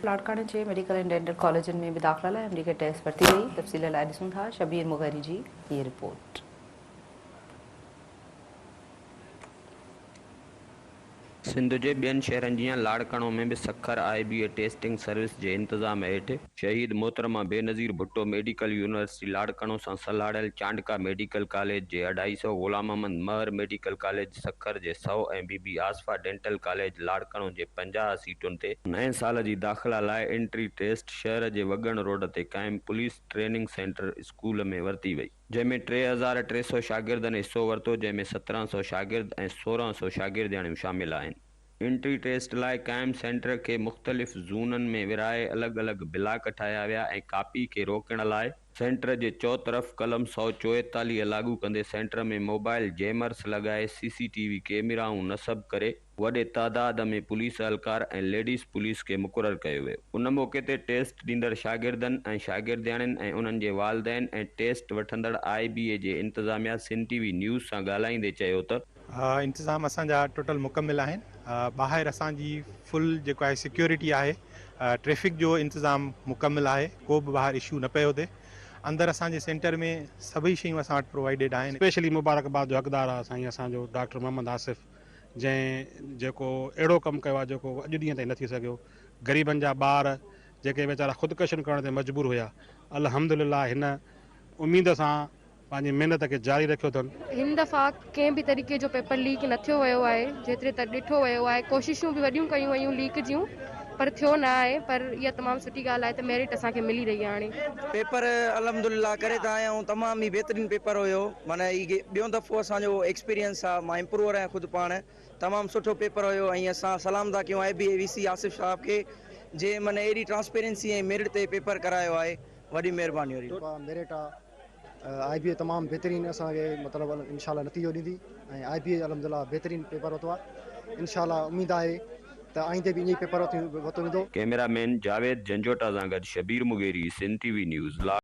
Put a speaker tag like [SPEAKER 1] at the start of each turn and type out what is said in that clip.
[SPEAKER 1] لاڙڪاڻي جي medical ۽ dental ڪاليجن ۾ به داخلا لاء آمريڪي ٽيسٽ ورتي وئي، تفصيل لاء ڏسون ٿا شبير مغيري جي هيء رپورٽ.
[SPEAKER 2] سنڌ جي ٻين شهرن جيان لاڙڪاڻو ۾ به Sukkur I B A testing service جي انتظام هيٺ شهيد محترمه بينظير ڀٽو ميڊيڪل يونيورسٽي لاڙڪاڻو سان سلهاڙيل چانڊڪا ميڊيڪل ڪاليج جي اڍائي سئو، غلام محمد مهر ميڊيڪل ڪاليج سکر جي سئو ۽ بي بي آصفه ڊينٽل ڪاليج لاڙڪاڻو جي 50 سيٽن تي نئين سال جي داخلا لاء انٽري ٽيسٽ شهر جي وڳڻ روڊ تي قائم پوليس ٽريننگ سينٽر اسڪول ۾ ورتي وئي. جنهن ۾ 3300 شاگردن حصو ورتو، جنهن ۾ 17 سئو شاگرد ۽ 16 سئو شاگردياڻيون شامل آهن. انٽري ٽيسٽ لاء قائم سينٽر کي مختلف زونن ۾ ورهائي الڳ الڳ بلاڪ ٺاهيا ويا ۽ ڪاپي کي روڪڻ لاء سينٽر جي چوطرف قلم 144 لاڳو ڪندي سينٽر ۾ موبائل جيمرس لڳائي سي سي ٽي وي ڪيميرائون نصب ڪري وڏي تعداد ۾ پوليس اهلڪار ۽ ليڊيز پوليس کي مقرر ڪيو ويو. ان موقعي تي ٽيسٽ ڏيندڙ شاگردن ۽ شاگردياڻين ۽ انهن جي والدين ۽ ٽيسٽ وٺندڙ آء بي اي جي انتظاميا سنڌ ٽي وي نيوز سان ڳالهائيندي چيو ته.
[SPEAKER 3] انتظام اسان جا ٽوٽل مڪمل آهن ٻاهر اسان جي فل جيڪو آهي سيڪيورٽي آهي ٽريفڪ جو انتظام مڪمل آهي ڪو به ٻاهر اشو نه پيو ٿئي اندر اسان جي سينٽر ۾ سڀئي شيون اسان وٽ پرووائيڊيڊ آهن.
[SPEAKER 4] اسپيشلي مبارڪباد جو حقدار آهي سائين اسان جو ڊاڪٽر محمد آصف جنهن جيڪو اهڙو ڪم ڪيو آهي جيڪو اڄ ڏينهن تائين نه ٿي سگهيو. غريبن جا ٻار جيڪي ويچارا خودڪشين ڪرڻ تي مجبور هيا الحمدلله هن اميد سان پنهنجي محنت کي جاري رکيو اٿن.
[SPEAKER 5] هن دفعا ڪنهن به طريقي جو پيپر ليڪ نه ٿيو ويو آهي جيتري ته ڏٺو ويو آهي ڪوششون به وڏيون ڪيون ويون ليڪ جون پر ٿيو نه آهي پر اها تمام سٺي ڳالهه آهي ته ميرٽ اسان کي ملي رهي آهي هاڻي.
[SPEAKER 6] پيپر الحمدلله ڪري ته آيا آهيون تمام ئي بهترين پيپر هيو معنيٰ هي ٻيون دفعو اسان جو ايڪسپيرينس آ مان امپروور آهيان خود پاڻ تمام سٺو پيپر هيو ۽ اسان سلام ٿا ڪيون آء بي اي وي سي آصف صاحب کي جنهن معنيٰ ايڏي ٽرانسپيرنسي ۽ ميرٽ تي پيپر ڪرايو آهي وڏي مهرباني هئي.
[SPEAKER 7] ميرٽ آ آء بي اي تمام بهترين اسان کي مطلب انشاء الله نتيجو ڏيندي ۽ آء بي اي الحمدلله بهترين پيپر ورتو آ انشاء الله اميد آهي ته آئيندي به ائين ئي پيپر ورتو ويندو.
[SPEAKER 2] ڪئميرا مين جاويد جنجوٽا سان گڏ Shabbir Mugheri, Sindh T V news, لاڙ.